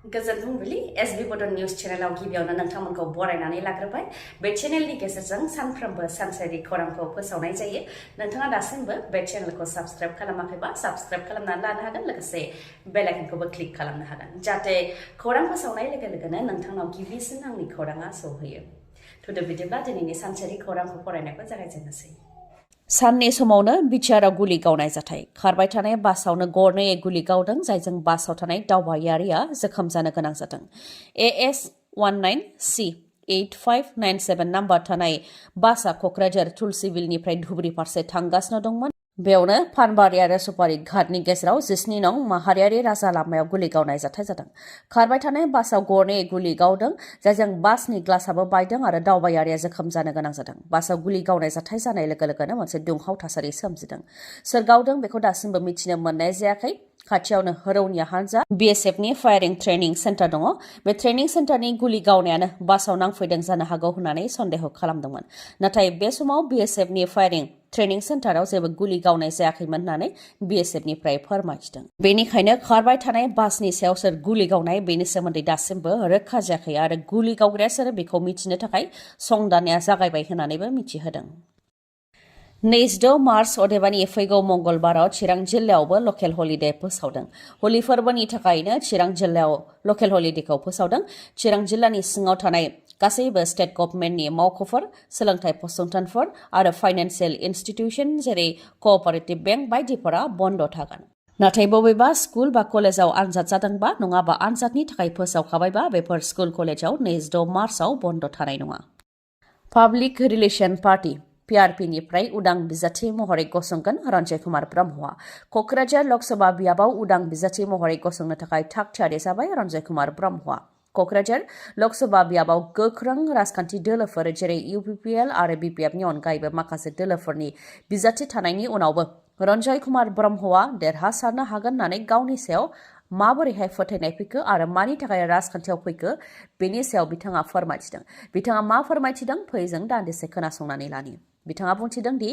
गोजोन फुंबिलि एसबी बडो निउज चेनेलाव गिबियावनो नोंथांमोनखौ बरायनानै लाग्रोबाय बे चेनेलनि गेजेरजों सानफ्रोमबो सानसेनि खौरांखौ फोसावनाय जायो नोंथाङा दासिमबो बे चेनेलखौ साबस्क्राइब खालामाखैबा साबस्क्राइब खालामनानै लानो हागोन लोगोसे बेल आइकनखौबो क्लिक खालामनो हागोन जाहाथे खौरां फोसावनाय लोगो लोगोनो नोंथांनाव गिबिसिन आंनि खौराङा सौहैयो थुदो बिदिब्ला दिनैनि सानसेनि खौरांखौ फरायनायखौ जागायजेननोसै साननि समावनो BTRआव गुलि गावनाय जाथाय खारबाय थानाय बासावनो गरनै गुलि गावदों जायजों बासाव थानाय दावबायारिया जोखोम जानो गोनां जादों AS19C 8597 नाम्बार थानाय बासा क'क्राझार तुलसीबिलनिफ्राय धुबुरी फारसे थांगासिनो दंमोन बेयावनो फानबारि आरो सुपारि घाटनि गेजेराव 19 नं माहारियारि राजा लामायाव गुलि गावनाय जाथाय जादों खारबाय थानाय बासाव गरनै गुलि गावदों जायजों बासनि ग्लासाबो बायदों आरो दावबायारिया जोखोम जानो गोनां जादों बासाव गुलि गावनाय जाथाय जानाय लोगो लोगोनो मोनसे दुंहाव थासारि सोमजिदों सोर गावदों बेखौ दासिमबो मिथिनो मोननाय जायाखै खाथियावनो रौनिया हान्जा BSFनि फायारिं ट्रेनिं सेन्टार दङ बे ट्रेनिं सेन्टारनि गुलि गावनायानो बासाव नांफैदों जानो हागौ होननानै सन्देह खालामदोंमोन नाथाय बे समाव BSFनि फायारिं ट्रेनिं सेन्टाराव जेबो गुलि गावनाय जायाखैमोन होननानै BSFनिफ्राय फोरमायथिदों बेनिखायनो खारबाय थानाय बासनि सायाव सोर गुलि गावनाय बेनि सोमोन्दै दासिमबो रोखा जायाखै आरो गुलि गावग्राया सोर बेखौ मिथिनो थाखाय संदाननाया जागायबाय होननानैबो मिथिहोदों 23 मार्च अदेबानि फैगौ मंगलबाराव चिरां जिल्लायावबो लकेल हलिडे फोसावदों हलि फोरबोनि थाखायनो चिरां जिल्लायाव लकेल हलिडेखौ फोसावदों चिरां जिल्लानि सिङाव थानाय गासैबो स्टेट गभर्नमेन्टनि मावख'फोर सोलोंथाइ फसंथानफोर आरो फाइनान्सियेल इन्स्टिट्यूशन जेरै कोअपारेटिभ बेंक बायदिफोरा बन्द थागोन नाथाय बबेबा स्कुल बा कलेजाव आनजाद जादोंबा नङाबा आनजादनि थाखाय फोसावखाबायबा बेफोर स्कुल कलेजाव 23 मार्चआव बन्द थानाय नङा पाब्लिक रिलेशन पार्टी PRPनिफ्राय उदां बिजाथि महरै गसंगोन रन्जय कुमार ब्रह्मआ क'क्राझार लकसभा बियाबाव उदां बिजाथि महरै गसंनो थाखाय थाग थियारि जाबाय रन्जय कुमार ब्रह्मआ क'क्राझार लकसभा बियाबाव गोख्रों राजखान्थि दोलोफोर जेरै UPPL आरो BPFनि अनगायैबो माखासे दोलोफोरनि बिजाथि थानायनि उनावबो रन्जय कुमार ब्रह्मआ देरहासारनो हागोन होननानै गावनि सायाव माबोरैहाय फोथायनाय फैखो आरो मानि थाखाय राजखान्थियाव फैखो बेनि सायाव बिथाङा फोरमायथिदों बिथाङा मा फोरमायथिदों फै जों दान्दिसे खोनासंनानै लानि बिथाङा बुंथिदों दि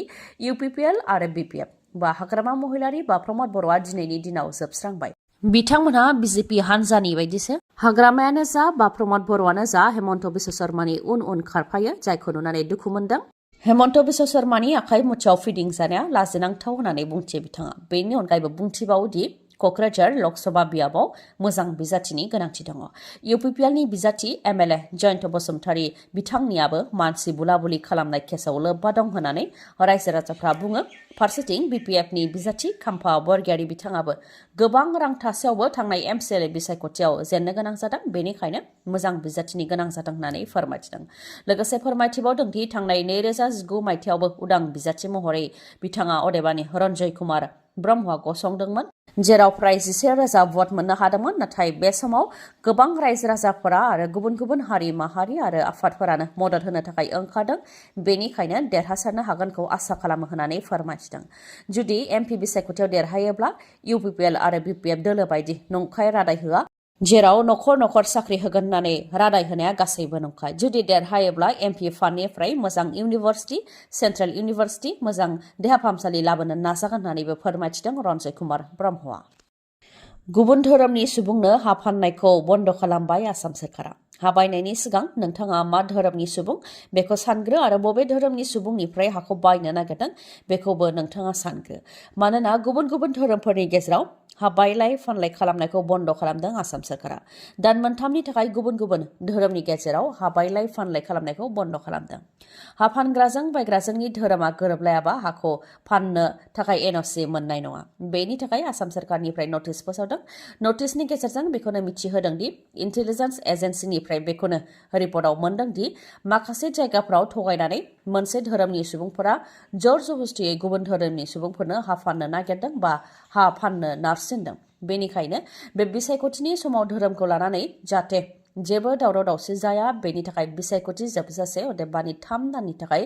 UPPL आरो BPF बा हाग्रामा महिलारि बा प्रमद बर'आ दिनैनि दिनाव जोबस्रांबाय बिथांमोनहा BJP हान्जानि बायदिसो हाग्रामायानो जा बा प्रमद बर'आनो जा हेमन्त बिश्व शर्मानि उन खारफायो जायखौ नुनानै दुखु मोनदों हेमन्त बिश्व शर्मानि आखाइ मुथियाव फिदिंजानाया लाजिनांथाव होननानै बुंथियो बिथाङा बेनि अनगायैबो बुंथिबावोदि क'क्राझार लकसभा बियाबाव मोजां बिजाथिनि गोनांथि दङ UPPLनि बिजाथि MLA जयन्त बसुमतारी बिथांनियाबो मानसि बुलाबुलि खालामनाय केसाव लोब्बा दं होननानै रायजो राजाफ्रा बुङो फारसेथिं BPFनि बिजाथि खाम्फा बरगयारी बिथाङाबो गोबां रां थासेयावबो थांनाय MCLA बिसायख'थियाव जेननो गोनां जादों बेनिखायनो मोजां बिजाथिनि गोनां जादों होननानै फोरमायथिदों लोगोसे फोरमायथिबावदों दि थांनाय 2019 मायथाइयावबो उदां बिजाथि महरै बिथाङा अदेबानि रन्जय कुमार ब्रह्मआ गसंदोंमोन जेराव प्राय 11,000 भट मोननो हादोंमोन नाथाय बे समाव गोबां रायजो राजाफोरा आरो गुबुन गुबुन हारि माहारि आरो आफादफोरानो मदद होनो थाखाय ओंखारदों बेनिखायनो देरहासारनो हागोनखौ आसा खालामो होननानै फोरमायथिदों जुदि MP बिसायख'थियाव देरहायोब्ला UPPL आरो BPF दोलो बायदि नंखाय रादाय होआ जेराव नखर नखर साख्रि होगोन होननानै रादाय होनाया गासैबो नंखाय जुदि देरहायोब्ला MP फान्डनिफ्राय मोजां इउनिभार्सिटि सेन्ट्रेल इउनिभार्सिटि मोजां देहा फाहामसालि लाबोनो नाजागोन होननानैबो फोरमायथिदों रन्जय कुमार ब्रह्मआ गुबुन धोरोमनि सुबुंनो हा फाननायखौ बन्द खालामबाय आसाम सोरखारा हा बायनायनि सिगां नोंथाङा मा धोरोमनि सुबुं बेखौ सानग्रो आरो बबे धोरोमनि सुबुंनिफ्राय हाखौ बायनो नागिरदों बेखौबो नोंथाङा सानग्रो मानोना गुबुन गुबुन धोरोमफोरनि गेजेराव हा बायलाय फानलाय खालामनायखौ बन्द खालामदों आसाम सोरखारा दान मोनथामनि थाखाय गुबुन गुबुन धोरोमनि गेजेराव हा बायलाय फानलाय खालामनायखौ बन्द खालामदों हा फानग्राजों बायग्राजोंनि धोरोमा गोरोबलायाबा हाखौ फाननो थाखाय NOC मोननाय नङा बेनि थाखाय आसाम सोरखारनिफ्राय नटिस फोसावदों नटिसनि गेजेरजों बेखौनो मिथिहोदों दि इन्टेलिजेन्स एजेन्सिनिफ्राय बेखौनो रिपर्टआव मोनदों दि माखासे जायगाफोराव थगायनानै मोनसे धोरोमनि सुबुंफोरा जर जबस्तियै गुबुन धोरोमनि सुबुंफोरनो हा फाननो नागिरदों बा हा फाननो नारसिनदों बेनिखायनो बे बिसायख'थिनि समाव धोरोमखौ लानानै जाहाथे जेबो दावराव दावसि जाया बेनि थाखाय बिसायख'थि जोबजासे अदेबानि 3 दाननि थाखाय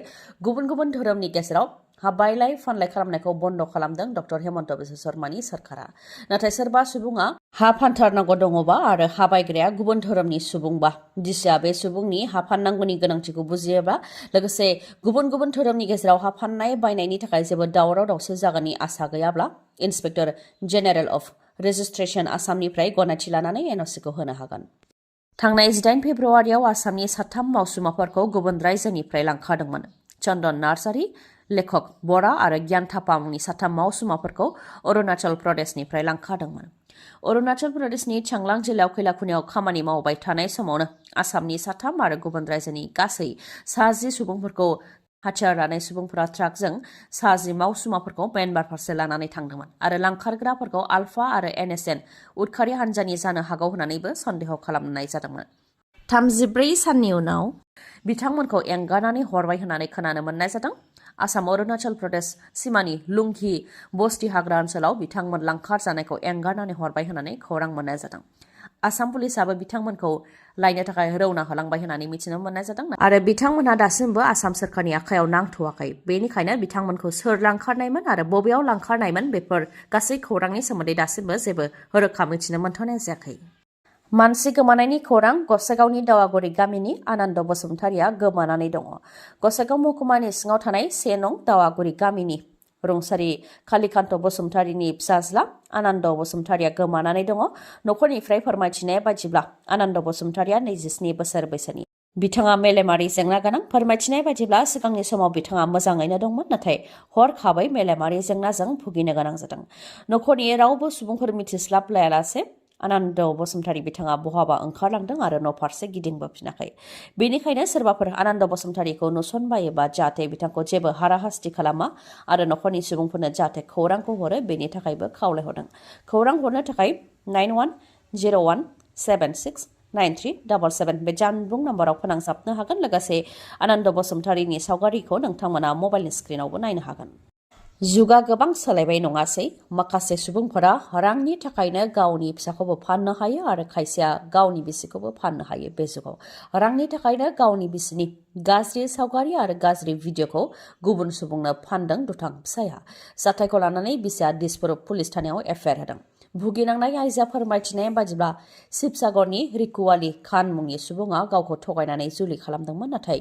गुबुन गुबुन धोरोमनि गेजेराव हा बायलाय फानलाय खालामनायखौ बन्द खालामदों डक्टर हेमन्त बिश्व शर्मानि सरकारा नाथाय सोरबा सुबुङा हा फानथारनांगौ दङबा आरो हा बायग्राया गुबुन धोरोमनि सुबुंबा दिसिया बे सुबुंनि हा फाननांगौनि गोनांथिखौ बुजियोबा लोगोसे गुबुन गुबुन धोरोमनि गेजेराव हा फाननाय बायनायनि थाखाय जेबो दावराव दावसि जागोननि आसा गैयाब्ला इन्सपेक्टर जेनेरेल अफ रेजिस्ट्रेशन आसामनिफ्राय गनायथि लानानै एनअसिखौ होनो हागोन। थांनाय 18 फेब्रुवारियाव आसामनि 3 मावसुमाफोरखौ गुबुन रायजोनिफ्राय लांखारदोंमोन। चन्दन नार्जारी, लेखक बरा आरो गियान थापा मुंनि 3 मावसुमाफोरखौ अरुणाचल प्रदेशनिफ्राय लांखारदोंमोन। अरुणाचल प्रदेशनि चांलां जिल्लायाव खैलाखुनियाव खामानि मावबाय थानाय समावनो आसामनि 3 आरो गुबुन रायजोनि गासै 10 सुबुंफोरखौ हाथियार लानाय सुबुंफोरा ट्राकजों 10 मावसुमाफोरखौ म्यानमार फारसे लानानै थांदोंमोन आरो लांखारग्राफोरखौ आलफा आरो एनएसएन उदखारि हान्जानि जानो हागौ होननानैबो सन्देह खालामनाय जादोंमोन। 34 साननि उनाव बिथांमोनखौ एंगारनानै हरबाय होननानै खोनानो मोननाय जादों। आसाम अरुणाचल प्रदेश सिमानि लुंघि बस्ति हाग्रा ओनसोलाव बिथांमोन लांखार जानायखौ एंगारनानै हरबाय होननानै खौरां मोननाय जादों। आसाम पुलिसाबो बिथांमोनखौ लायनो थाखाय रौना होलांबाय होननानै मिथिनो मोननाय जादों। आरो बिथांमोनहा दासिमबो आसाम सोरखारनि आखायाव नांथ'वाखै। बेनिखायनो बिथांमोनखौ सोर लांखारनायमोन आरो बबेयाव लांखारनायमोन बेफोर गासै खौरांनि सोमोन्दै दासिमबो जेबो रोखा मिथिनो मोनथ'नाय जायाखै। मानसि गोमानायनि खौरां। गसाइगावनि दावागुरि गामिनि आनन्द बसुमतारिया गोमानानै दङ। गसाइगाव महकुमानि सिङाव थानाय 1 नं दावागुरि गामिनि रुंसारि कालिकान्त बसुमतारिनि फिसाज्ला आनन्द बसुमतारिया गोमानानै दङ। नखरनिफ्राय फोरमायथिनाय बायदिब्ला आनन्द बसुमतारिया 27 बोसोर बैसोनि। बिथाङा मेलेमारि जेंना गोनां। फोरमायथिनाय बायदिब्ला सिगांनि समाव बिथाङा मोजाङैनो दंमोन, नाथाय हरखाबै मेलेमारि जेंनाजों भुगिनो गोनां जादों। नखरनि रावबो सुबुंफोर मिथिस्लाबलायालासे आनन्द बसुमतारि बिथाङा बहाबा ओंखारलांदों आरो न'फारसे गिदिंबोफिनाखै। बेनिखायनो सोरबाफोर आनन्द बसुमतारिखौ नुसनबायोबा जाहाथे बिथांखौ जेबो हाराहास्ति खालामा आरो नखरनि सुबुंफोरनो जाहाथे खौरांखौ हरो बेनि थाखायबो खावलायहरदों। खौरां हरनो थाखाय 9101769377 बे जानबुं नाम्बाराव फोनांजाबनो हागोन। लोगोसे आनन्द बसुमतारिनि सावगारिखौ नोंथांमोना मबाइलनि स्क्रिनावबो नायनो हागोन। जुगा गोबां सोलायबाय नङासै? माखासे सुबुंफोरा रांनि थाखायनो गावनि फिसाखौबो फाननो हायो आरो खायसेया गावनि बिसिखौबो फाननो हायो। बे जुगाव रांनि थाखायनो गावनि बिसिनि गाज्रि सावगारि आरो गाज्रि भिडिअखौ गुबुन सुबुंनो फानदों दुथां फिसाया। जाथायखौ लानानै बिसिया दिसपुर पुलिस थानायाव एफआइआर होदों। भुगिनांनाय आइजोआ फोरमायथिनाय बादिब्ला शिबसागरनि रिकुवाली खान मुंनि सुबुङा गावखौ थगायनानै जुलि खालामदोंमोन, नाथाय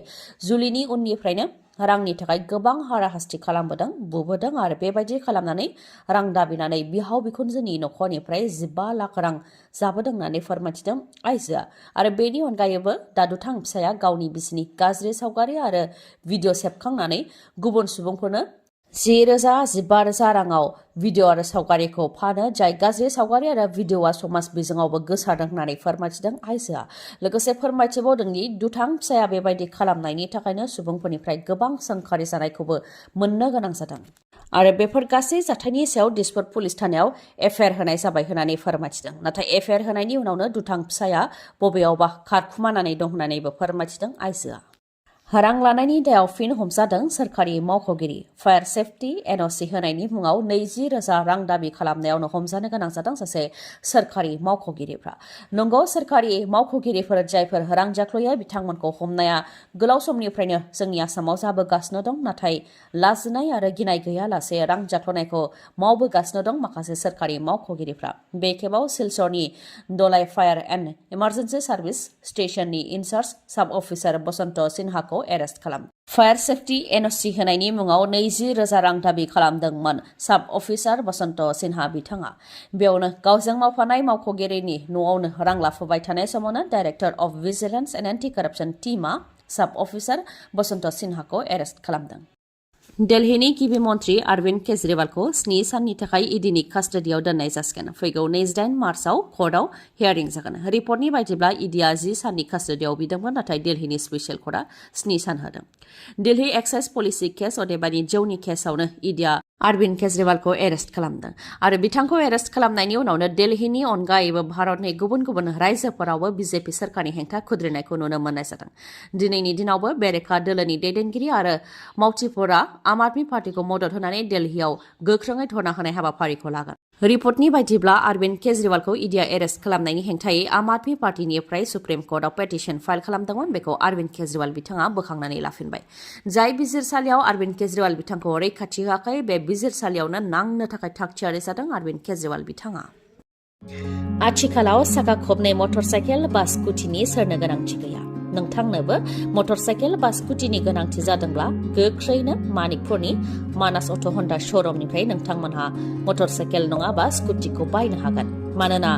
जुलिनि उननिफ्रायनो रांनि थाखाय गोबां हाराहास्ति खालामबोदों, बुबोदों आरो बेबायदि खालामनानै रां दाबिनानै बिहाव बिखुनजोनि नखरनिफ्राय 15 लाख रां जाबोदों होननानै फोरमायथिदों आइजोआ। आरो बेनि अनगायैबो दा दुथां फिसाया गावनि बिसिनि गाज्रि सावगारि आरो भिडिअ सेबखांनानै गुबुन सुबुंफोरनो 10,000 15,000 राङाव भिडिअ आरो सावगारिखौ फानो, जाय गाज्रि सावगारि आरो भिडिअआ समाज बिजोङावबो गोसारदों होननानै फोरमायथिदों आइजोआ। लोगोसे फोरमायथिबावदों दि दुथां फिसाया बेबायदि खालामनायनि थाखायनो सुबुंफोरनिफ्राय गोबां सोंखारि जानायखौबो मोननो गोनां जादों आरो बेफोर गासै जाथायनि सायाव दिसपुर पुलिस थानायाव एफआइआर होनाय जाबाय होननानै फोरमायथिदों। नाथाय एफआइआर होनायनि उनावनो दुथां फिसाया बबेयावबा खारखुमानानै दं होननानैबो फोरमायथिदों आइजोआ। रां लानायनि दायाव फिन हमजादों सोरखारि मावख'गिरि। फायार सेफटि एनअसि होनायनि मुङाव 20,000 रां दाबि खालामनायावनो हमजानो गोनां जादों सासे सोरखारि मावख'गिरिफ्रा। नंगौ, सोरखारि मावख'गिरिफोर जायफोर रां जाख्ल'यो बिथांमोनखौ हमनाया गोलाव समनिफ्रायनो जोंनि आसामाव जाबोगासिनो दं, नाथाय लाजिनाय आरो गिनाय गैयालासे रां जाख्ल'नायखौ मावबोगासिनो दं माखासे सोरखारि मावख'गिरिफ्रा। बे खेबाव सिलचरनि दलाइ फायार एन्ड इमार्जेन्सि सार्भिस स्टेशननि इनचार्ज साब अफिसार बसन्त सिन्हाखौ एरेस्ट खालाम। फायार सेफटि एनअसि होनायनि मुङाव 20,000 रां दाबि खालामदोंमोन साब अफिसार बसन्त सिन्हा बिथाङा। बेयावनो गावजों मावफानाय मावख'गिरिनि न'आवनो रां लाफुबाय थानाय समावनो director of vigilance and anti corruption टीमआ साब अफिसार बसन्त सिन्हाखौ एरेस्ट खालामदों। दिल्लीनि गिबि मन्थ्रि अरविन्द केजरीवालखौ 7 साननि थाखाय ईडीनि कास्टडियाव दोननाय जासिगोन। फैगौ 28 मार्चआव कर्टआव हियारिं जागोन। रिपर्टनि बायदिब्ला ईडीआ 10 साननि कास्टडियाव बिदोंमोन, नाथाय दिल्लीनि स्पेसियेल कर्टआ 7 सान होदों। दिल्ली एक्साइज पलिसि केस अदेबानि जौनि केसआवनो ईडीआ अरविन्द केजरीवालखौ एरेस्ट खालामदों आरो बिथांखौ एरेस्ट खालामनायनि उनावनो दिल्लीनि अनगायैबो भारतनि गुबुन गुबुन रायजोफोरावबो बिजेपि सोरखारनि हेंथा खुद्रिनायखौ नुनो मोननाय जादों। दिनैनि दिनावबो बेरेखा दोलोनि दैदेनगिरि आरो मावथिफोरा आम आदमी पार्टीखौ मदद होनानै दिल्लीयाव गोख्रोङै धरना होनाय हाबाफारिखौ लागोन। रिपर्टनि बायदिब्ला अरविन्द केजरीवालखौ ईडीआ एरेस्ट खालामनायनि हेंथायै आम आदमी पार्टीनिफ्राय सुप्रिम कर्टआव पेटिशन फाइल खालामदोंमोन। बेखौ अरविन्द केजरीवाल बिथाङा बोखांनानै लाफिनबाय। जाय बिजिरसालियाव अरविन्द केजरीवाल बिथांखौ रैखाथि होआखै बे बिजिरसालियावनो नांनो थाखाय थागथियारि जादों अरविन्द केजरीवाल बिथाङा। आथिखालाव साखा खबनै मटर साइकेल बा स्कुटिनि सोरनो गोनांथि गैया। नोंथांनोबो मटरसाइकेल बा स्कुटिनि गोनांथि जादोंब्ला गोख्रैनो मानिकपुरनि मानास अट' हन्डा श'रुमनिफ्राय नोंथांमोनहा मटरसाइकेल नङाबा स्कुटिखौ बायनो हागोन मानोना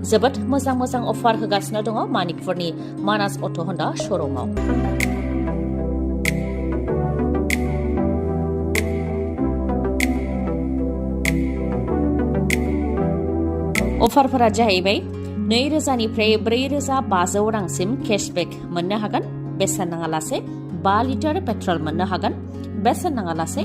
जोबोद मोजां अफार होगासिनो दङ मानिकपुरनि मानास अट' हन्डा श'रुमाव अफारफोरा जाहैबाय 2000 निफ्राय 4500 रांसिम केशबेक मोननो हागोन बेसेन नाङालासे 5 लिटार पेट्रल मोननो हागोन बेसेन नाङालासे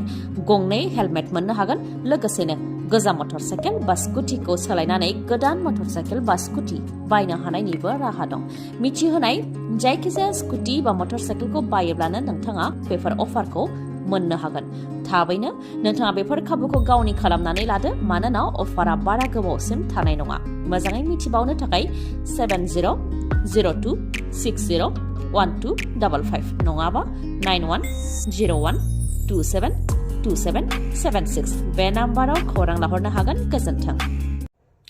गंनै हेलमेट मोननो हागोन लोगोसेनो गोजाम मटरसाइकेल बा स्कुटिखौ सोलायनानै गोदान मटरसाइकेल बा स्कुटि बायनो हानायनिबो राहा दं मिथिहोनाय जायखिजाया स्कुटि बा मटरसाइकेलखौ बायोब्लानो नोंथाङा बेफोर अफारखौ मोननो हागोन थाबैनो नोंथाङा बेफोर खाबुखौ गावनि खालामनानै लादो मानोना अफारा बारा गोबावसिम थानाय नङा मोजाङै मिथिबावनो थाखाय 7002601255 नङाबा 9101272776 बे नाम्बाराव खौरां लाहरनो हागोन गोजोन्थों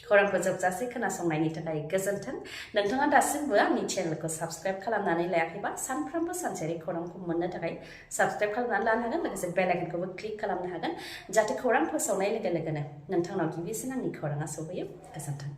खौरांखौ जोबजासे खोनासंनायनि थाखाय गोजोन्थों नोंथाङा दासिमबो आंनि चेनेलखौ साबस्क्राइब खालामनानै लायाखैबा सानफ्रोमबो सानसेयारि खौरांखौ मोननो थाखाय साबस्क्राइब खालामनानै लानो हागोन लोगोसे बेल आइकनखौबो क्लिक खालामनो हागोन जाहाथे खौरां फोसावनाय लोगो लोगोनो नोंथांनाव गिबिसिन आंनि खौराङा सौहैयो गोजोन्थों